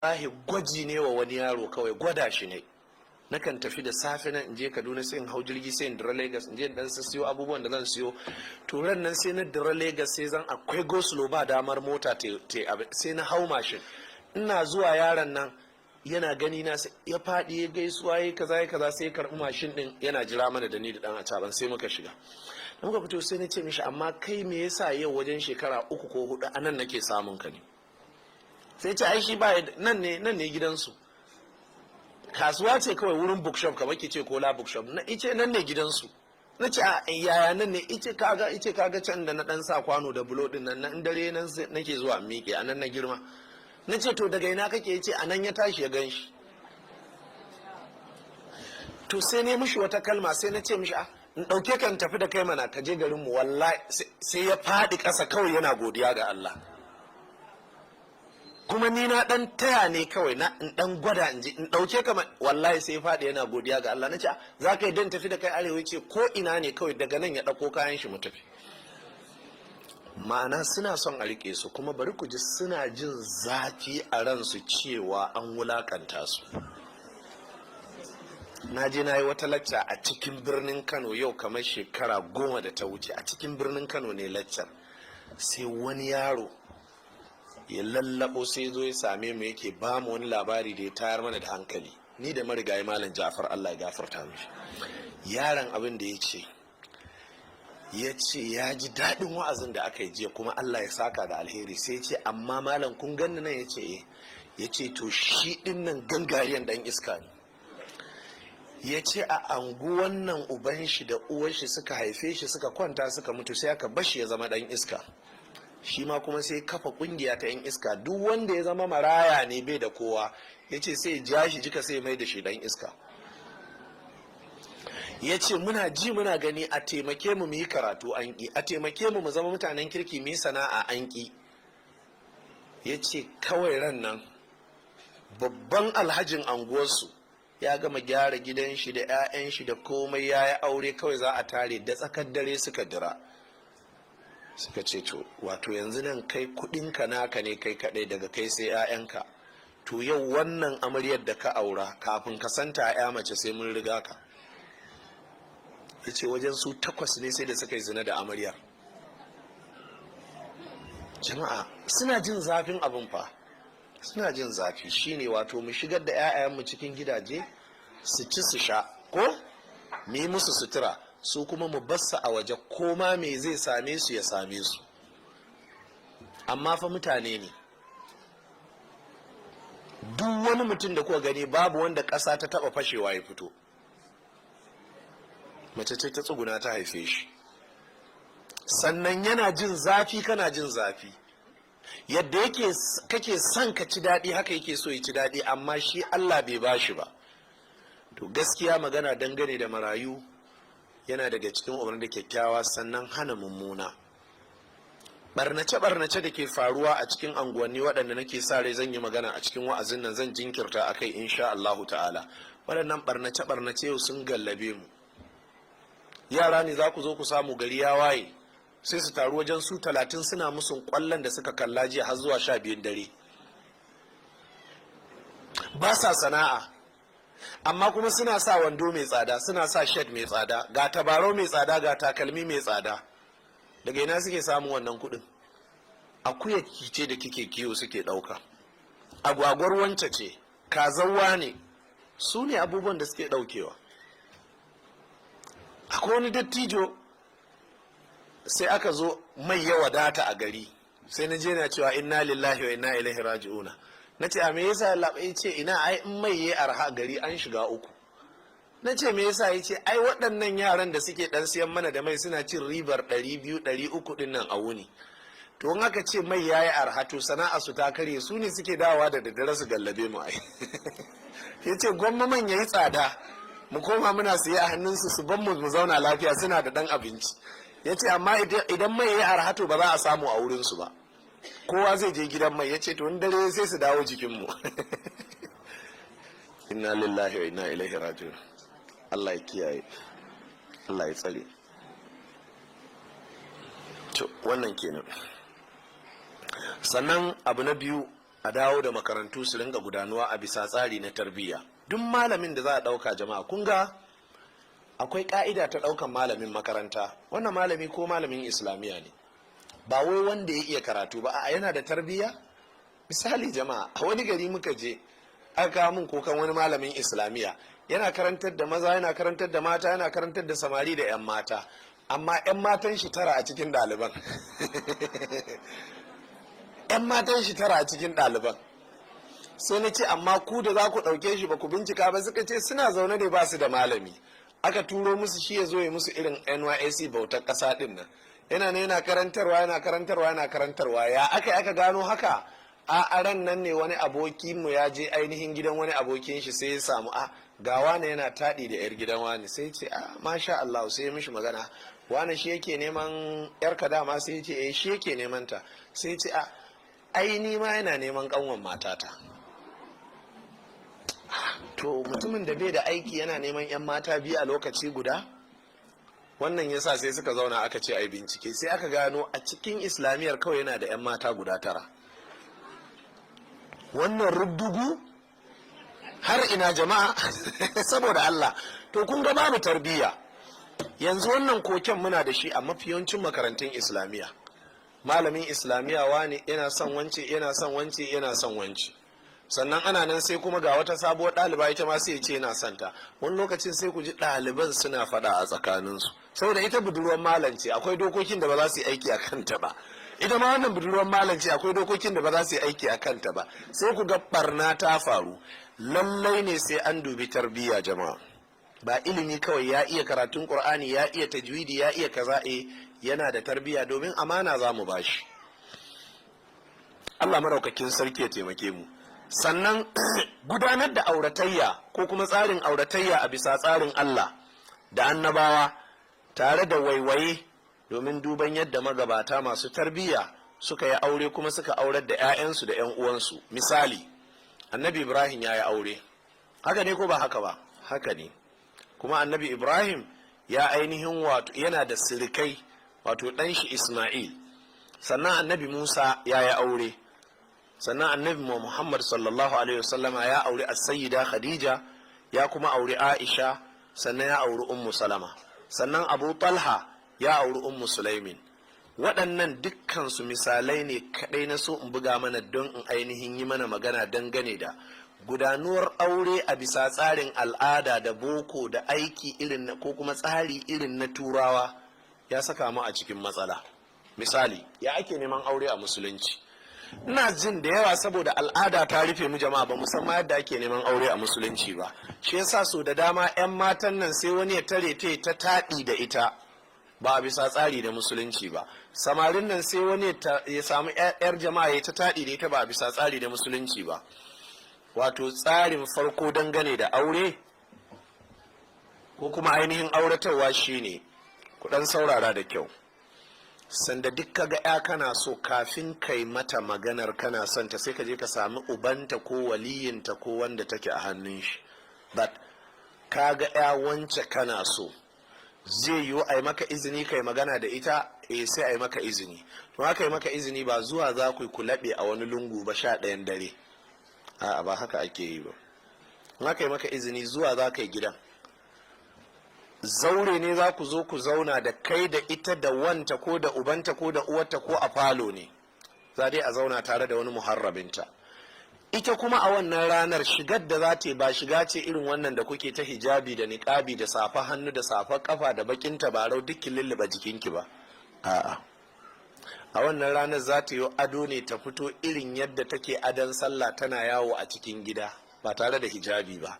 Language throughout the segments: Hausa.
Wallahi gwaji ne wa wani yaro, kawai gwada shi ne. Nakan tafi da safe nan in je Kaduna, sai in hau jirgi, sai in dira Lagos, in je in dan siyo abubuwan da zan siyo. To, ran nan sai na dira Lagos, sai zan akwai go-slow, ba damar mota te, sai na hau mashin. Ina zuwa, yaron nan yana gani na, ya faɗi ya gaisuwa, ya kaza ya kaza, sai ya karɓi mashin din, yana jira mana da ni da dan acaban. Sai muka shiga da muka fito, sai na ce mishi, "Amma kai, me yasa yau wajen shekara 3 ko 4 anan nake samun ka ne?" Sai ce ai shi ba nan ne, nan ne gidansu, kasuwa ce kawai, wurin bookshop, kamar ke ce Kola Bookshop na ice, nan ne gidansu. Na ce, "A yaya nan ne?" Ice kaga can da na dan sa kwano da bulo din nan, nan dare nan nake zuwa miƙe, a nan na girma. Na ce, "To, daga ina kake?" Yace a nan ya tashi ya gan shi. To, sai ne mishi wata kalma, sai na ce mishi, "A in ɗauke kan tafi da kai mana, ka je garinmu." Wallahi sai ya faɗi ƙasa kawai yana godiya ga Allah. Kuma ni na dan taya ne kawai, na in dan gwada in ji in dauke ka. Wallahi sai faɗi yana godiya ga Allah. Nace, "Za ka yi dan tafi da kai arewa?" Ce ko ina ne kawai, daga nan ya dauko kayan shi mu tafi. Ma'ana, suna son a rike su, kuma bari ku ji, suna jin zafi a ransu cewa an wulakanta su. Na je na yi wata lacca a cikin birnin Kano yau kamar shekara 10 da ta wuce. A cikin birnin Kano ne laccar. Sai wani yaro ya lallabo, sai zo ya same mu, yake ba mu wani labari da ya tayar mana da hankali, ni da marigayi Malam Jafar, Allah ya gafarta mishi. Yaron, abin da ya ce, ya ce ya ji daɗin wa'azin da aka yi jiya, kuma Allah ya saka da alheri. Sai ce, "Amma malam, kun ganni nan?" Ya ce eh. Ya ce to, shi ɗin nan gangariyan ɗan iska ne. Ya ce a anguwan nan uban shi da uwan shi suka haife shi, suka kwanta suka mutu, sai aka bashi ya zama ɗan iska. Shi ma kuma sai kafa kungiya ta 'yan iska. Duk wanda ya zama maraya ne, bai da kowa, ya ce sai ja shi jika, sai mai da shi dan iska. Ya ce muna ji muna gani, a taimake mu mu yi karatu, an ƙi. A taimake mu mu zama mutanen kirki, mu yi sana'a, an ƙi. Ya ce kawai ran nan babban alhajin anguwarsu ya gama gyara gidan shi da 'ya'yan shi da komai, ya yi aure, kawai za a tare. Da tsakar dare suka dira, suka ce, "To, wato yanzu nan kai kudinka naka ne kai kadai, daga kai sai 'ya'yanka. To, yau wannan amaryar da ka aura, kafin ka santa 'ya mace sai mun riga ka." Ya ce wajen su takwas ne sai da suka yi zina da amaryar. Jama'a, suna jin zafin abin fa, suna jin zafi. Shine wato mu shigar da 'ya'yanmu cikin gidaje su ci su sha, ko mu yi musu sutura, su kuma mu bassa a waje, koma me zai same su ya same su. Amma fa mutane ne. Duk wani mutum da kuka gani, babu wanda ƙasa ta taba fashewa ya fito. Mace ce ta tsuguna ta haife shi. Sannan yana jin zafi, kana jin zafi. Yadda yake kake son ka ci daɗi, haka yake so ya ci daɗi, amma shi Allah bai ba shi ba. To, gaskiya magana dangane da marayu yana daga cikin umarni da kyakkyawa, sannan hana mummuna. Barnace-barnace da ke faruwa a cikin anguwanni, waɗanda nake sa rai zan yi magana a cikin wa'azin nan, zan jinkirta akai insha Allahu ta'ala. Waɗannan barnace-barnace yau sun gallabe mu. Yara ne za ku zo ku samu gari ya waye, sai su taru wajen su 30, suna musun kwallon da suka kalla jiya har zuwa 12 dare. Ba sa sana'a, amma kuma suna sa wando mai tsada, suna sa shirt mai tsada, ga tabarau mai tsada, ga takalmi mai tsada. Daga ina suke samun wannan kuɗin? Akuya ce da kike kiwo suke ɗauka, agwagwar wance ce, kazawa ne, su ne abubuwan da suke ɗaukewa. Akwai wani dattijo, sai aka zo mai ya wadata a gari, sai na je na cewa, "Inna lillahi wa inna ilaihi raji'una." Na ce, "A me yasa?" Ya ce, "Ina, ai in mai ya arha gari an shiga uku." Na ce, "Me yasa?" Ya ce, "Ai waɗannan yaran da suke ɗan siyan mana da mai suna cin ribar 200, 300 ɗin nan a wuni. To, in aka ce mai yayi arha, to sana'a su ta karye, su ne suke dawowa da daddare su gallabe mu." Ai ya ce gwamma man yayi tsada, mu koma muna siye a hannunsu, su ban mu mu zauna lafiya, suna da ɗan abinci. Ya ce amma idan mai yayi arha, to ba za a samu a wurinsu ba, kowa zai je gidan mai. Ya ce to, in dare sai su dawo jikinmu. Inna lillahi wa inna ilaihi raji'un. Allah ya kiyaye, Allah ya tsare. To, wannan kenan. Sannan abu na biyu A dawo da makarantu su ringa gudanuwa a bisa tsari na tarbiyya. Duk malamin da za a ɗauka, jama'a, kun ga akwai ka'ida ta ɗaukan malamin makaranta. Wannan malami ko malamin Islamiyya ne, ba wai wanda ya iya karatu ba, a yana da tarbiyya. Misali jama'a, a wani gari muka je, aka kawo min kokan wani malamin Islamiyya. Yana karantar da maza, yana karantar da mata, yana karantar da samari da 'yan mata, amma 'yan matan shi 9 a cikin ɗaliban, 'yan matan shi 9 a cikin ɗaliban. Sai na ce, "Amma ku da za ku ɗauke shi ba ku bincika ba?" Suka ce suna zaune ne, ba su da malami, aka turo musu shi ya zo ya musu irin NYSC, bautar ƙasa ɗin nan. Yana ne yana karantarwa, yana karantarwa, yana karantarwa. Ya aka aka gano haka? A aran nan ne wani aboki mu ya je ainihin gidan wani abokin shi, sai ya samu a ga wani yana taɗi da yar gidan wani. Sai ce, "A, masha Allah." Sai ya mishi magana, "Wani shi yake neman yarka dama?" Sai ya ce, "Eh, shi yake neman ta." Sai ya ce, "A, ai ni ma yana neman kanwan matata." To, mutumin da bai da aiki yana neman 'yan mata 2 a lokaci guda? Wannan yasa sai suka zauna aka ce ai bincike. Sai aka gano a cikin Islamiyar kawai yana da 'yan mata guda 9. Wannan rubdugu har ina jama'a, saboda Allah? To, kun ga babu tarbiyya. Yanzu wannan koken muna da shi a mafi yawancin makarantun Islamiyya. Malamin Islamiyya wani yana son wance, yana son wance, yana son wance. Sannan ana nan sai kuma ga wata sabuwar ɗaliba, ita ma sai ce yana son ta. Wani lokacin sai ku ji ɗaliban suna faɗa a tsakaninsu, saboda ita budurwar malam ce, akwai dokokin da ba za su yi aiki a kanta ba. Ita ma wannan budurwar malam ce, akwai dokokin da ba za su yi aiki a kanta ba. Sai ku ga barna ta faru. Lallai ne sai an dubi tarbiyya jama'a, ba ilimi kawai. Ya iya karatun Qur'ani, ya iya tajwidi, ya iya kaza, eh, yana da tarbiyya? Domin amana za mu bashi. Allah maraukakin sarki ya taimake mu. Sannan gudanar da auratayya ko kuma tsarin auratayya a bisa tsarin Allah da annabawa, tare da waiwaye domin duban yadda magabata masu tarbiyya suka yi aure kuma suka aurar da 'ya'yansu da 'yan uwansu. Misali, Annabi Ibrahim ya yi aure, haka ne ko ba haka ba? Haka ne. Kuma Annabi Ibrahim ya ainihin wato yana da sirikai, wato ɗan shi Ismail. Sannan Annabi Musa ya yi aure. Sannan Annabi Muhammad sallallahu alaihi wasallama ya auri As-Sayyida Khadija, ya kuma auri Aisha, sannan ya auri Ummu Salama. Sannan Abu Talha ya auri Ummu Sulaimin. Waɗannan dukkansu misalai ne kaɗai na so in buga mana don in ainihin yi mana magana dangane da gudanuwar aure a bisa tsarin al'ada da boko da aiki irin na ko kuma tsari irin na Turawa ya saka mu a cikin matsala. Misali, ya ake neman aure a Musulunci? Ina jin da yawa, saboda al'ada ta rufe mu jama'a, ba musamman yadda ake neman aure a Musulunci ba. Shi yasa so da dama 'yan matan nan sai wani ya tare ta ta taɗi da ita ba a bisa tsari da Musulunci ba. Samarin nan sai wani ya samu 'yar jama'a ya ta taɗi da ita ba a bisa tsari da Musulunci ba. Wato tsarin farko dangane da aure ko kuma ainihin auratarwa shine, ku ɗan saurara da kyau, sanda duk ka ga ya kana so, kafin kai mata maganar kana son ta, sai ka je ka sami ubanta ko waliyinta ko wanda take a hannun shi, but ka ga ya wance kana so, zai yiwu a yi maka izini kai magana da ita? Eh, sai a yi maka izini. To, aka yi maka izini, ba zuwa za ku yi ku laɓe a wani lungu ba 11n dare. A'a, ba haka ake yi ba. In aka yi maka izini, zuwa za ka yi gidan, zaure ne za ku zo ku zauna da kai da ita da wanta ko da ubanta ko da uwarta, ko a falo ne za dai a zauna tare da wani muharrabinta. Ita kuma a wannan ranar shigar da za ta yi ba shiga ce irin wannan da kuke ta hijabi da niƙabi da safa hannu da safa kafa da bakin tabarau dukkin lulluɓe jikinki ba. A'a, a wannan ranar za ta yi ado ne, ta fito irin yadda take adon sallah, tana yawo a cikin gida ba tare da hijabi ba,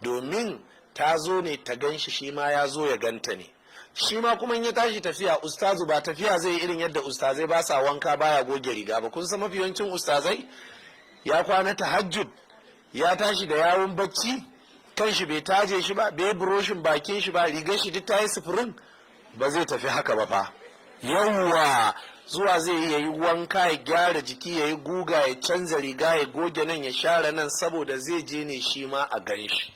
domin ta zo ne ta gan shi, shi ma ya zo ya ganta ne. Shi ma kuma in ya tashi tafiya, ustazu, ba tafiya zai irin yadda ustazai ba sa wanka, baya goge riga ba. Kun san mafi yawancin ustazai ya kwana tahajjud, ya tashi da yawun bacci, kan shi bai taje shi ba, bai buroshin bakin shi ba, rigar shi duk ta yi sufurin. Ba zai tafi haka ba fa. Yawwa, zuwa zai yi, yi wanka, ya gyara jiki, ya yi guga, ya canza riga, ya goge nan, ya share nan, saboda zai je ne shi ma a gan shi.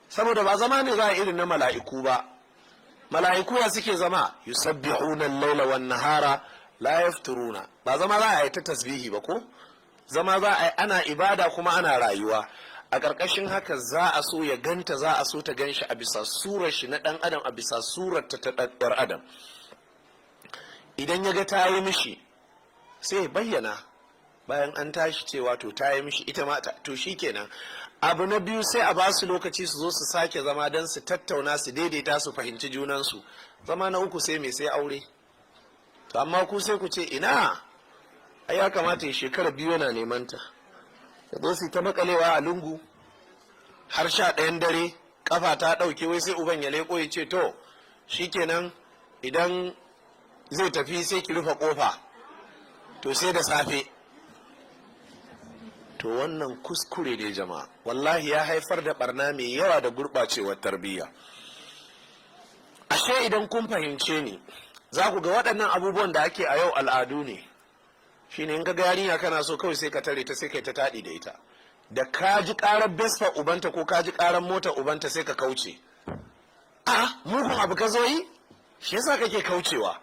Saboda ba zama ne za a irin na mala'iku ba. Mala'iku ya suke zama? Yusabbihuna al-laila wan nahara la yafturuna. Ba zama za a yi ta tasbihi ba ko zama za a yi a natsu. Zama za a yi ana ibada kuma ana rayuwa. A ƙarƙashin haka za a so ya ganta, za a so ta gan shi a bisa surar shi na ɗan adam, a bisa surar ta ɗan adam. Idan ya ga ta yi mishi, sai ya bayyana bayan an tashi cewa to ta yi mishi, ita ma to shi kenan. Abu na biyu, sai a ba su lokaci su zo su sake zama don su tattauna, su daidaita, su fahimci junansu. Zama na uku, sai mai sai aure. To amma ku sai ku ce ina, ai ya kamata ya shekara 2 yana neman ta, ya zo su ta makalewa a lungu har 11n dare, kafa ta ɗauke, wai sai uban ya leko ya ce to shikenan, idan zai tafi sai ki rufe kofa, to sai da safe. To wannan kuskure ne jama'a, wallahi ya haifar da barna mai yawa da gurɓacewar tarbiyya. Ashe idan kun fahimce ni, za ku ga waɗannan abubuwan da ake a yau al'adu ne. Shine in ka ga yarinya kana so, kawai sai ka tare ta, sai kai ta taɗi da ita. Da ka ji ƙarar Vespa ubanta ko ka ji ƙarar mota ubanta, sai ka kauce. A mugun abu ka zo yi, shi yasa kake kaucewa.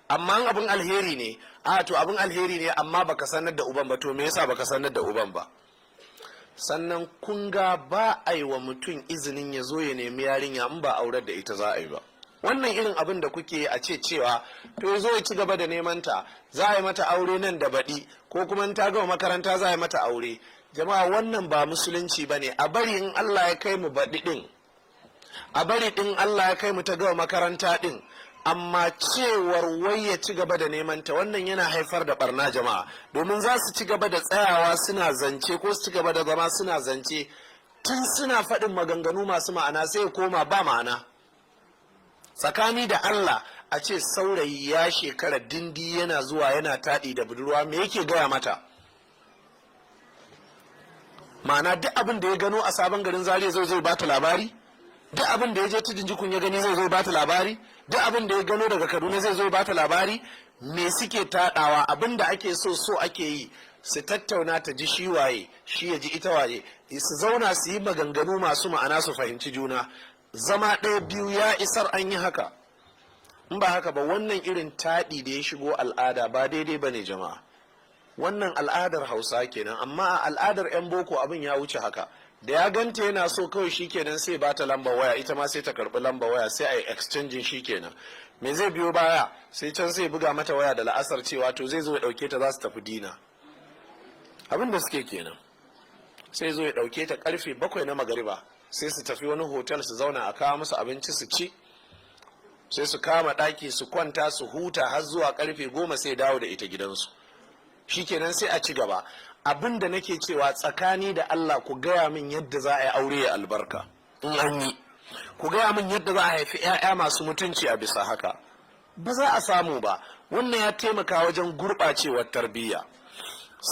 Amma abin alheri ne, a to abin alheri ne, amma baka sanar da uban ba. To me yasa baka sanar da uban ba? Sannan kun ga ba a yi wa mutum izinin ya zo ya nemi yarinya in ba aurar da ita za a yi ba. Wannan irin abin da kuke a ce cewa to ya zo ya ci gaba da neman ta, za a yi mata aure nan da baɗi, ko kuma in ta gama makaranta za a yi mata aure. Jama'a, wannan ba musulunci ba ne. A bari in Allah ya kai mu baɗi ɗin, a bari ɗin Allah ya kai mu ta gama makaranta ɗin. Amma cewar wai ya ci gaba da neman ta, wannan yana haifar da barna jama'a, domin za su ci gaba da tsayawa suna zance, ko su ci gaba da zama suna zance, tun suna faɗin maganganu masu ma'ana sai ya koma ba ma'ana. Tsakani da Allah, a ce saurayi ya shekara dindi yana zuwa yana taɗi da budurwa, me yake gaya mata? Ma'ana duk abin da ya gano a Sabon Garin Zaria zai zo bata labari, duk abin da ya je Tudun Jikun ya gani zai zo bata labari, duk abin da ya gano daga Kaduna zai zo bata labari. Me suke taɗawa? Abin da ake so, so ake yi su tattauna, ta ji shi waye, shi ya ji ita waye, su zauna su yi maganganu masu ma'ana, su fahimci juna. Zama ɗaya biyu ya isar an yi haka. In ba haka ba, wannan irin taɗi da ya shigo al'ada ba daidai ba ne jama'a. Wannan al'adar Hausa kenan, amma a al'adar 'yan boko abin ya wuce haka. Da ya ganta yana so kawai, shikenan, sai ba ta lamba waya, ita ma sai ta karbi lamba waya, sai a yi exchanging, shikenan. Me zai biyo baya? Sai can sai buga mata waya da la'asar cewa to zai zo ya dauke ta, za su tafi dinner. Abin da suke kenan. Sai zo ya dauke ta karfe 7 na magariba, sai su tafi wani hotel su zauna, a kawo musu abinci su ci, sai su kama daki su kwanta su huta har zuwa karfe 10, sai dawo da ita gidansu. Shikenan, sai a ci gaba. Abin da nake cewa, tsakani da Allah, ku gaya min yadda za a yi aure ya albarka in an yi. Ku gaya min yadda za a haifi 'ya'ya masu mutunci a bisa haka. Ba za a samu ba. Wannan ya taimaka wajen gurɓacewar tarbiyya.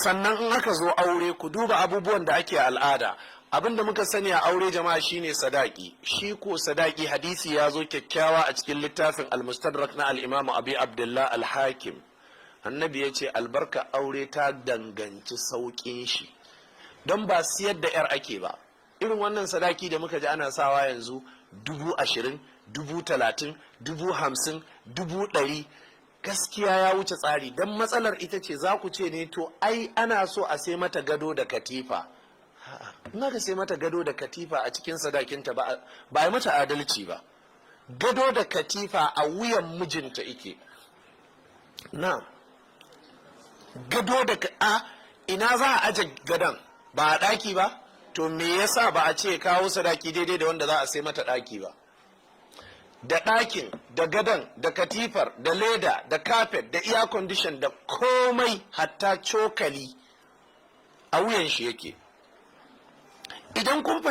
Sannan in aka zo aure, ku duba abubuwan da ake al'ada. Abin da muka sani a aure jama'a shine sadaki. Shi ko sadaki, hadisi ya zo kyakkyawa a cikin littafin Al-Mustadrak na al-Imamu Abi Abdullah Al-Hakim. Annabi ya ce albarka aure ta danganci sauƙin shi, don ba siyar da yar ake ba. Irin wannan sadaki da muka ji ana sawa yanzu, 20,000, 30,000, 50,000, 100,000, gaskiya ya wuce tsari. Don matsalar ita ce za ku ce ne to ai ana so a sai mata gado da katifa. In aka sai mata gado da katifa a cikin sadakinta, ba a yi mata adalci ba. Gado da katifa a wuyan mijinta ike na gado da a ina za a aje gadon? Ba a ɗaki ba? To me yasa ba a ce kawo sadaki daidai da wanda za a sai mata ɗaki ba? Da ɗakin da gadon da katifar da leda da carpet da air condition da komai, hatta cokali, a wuyan shi yake. Idan kun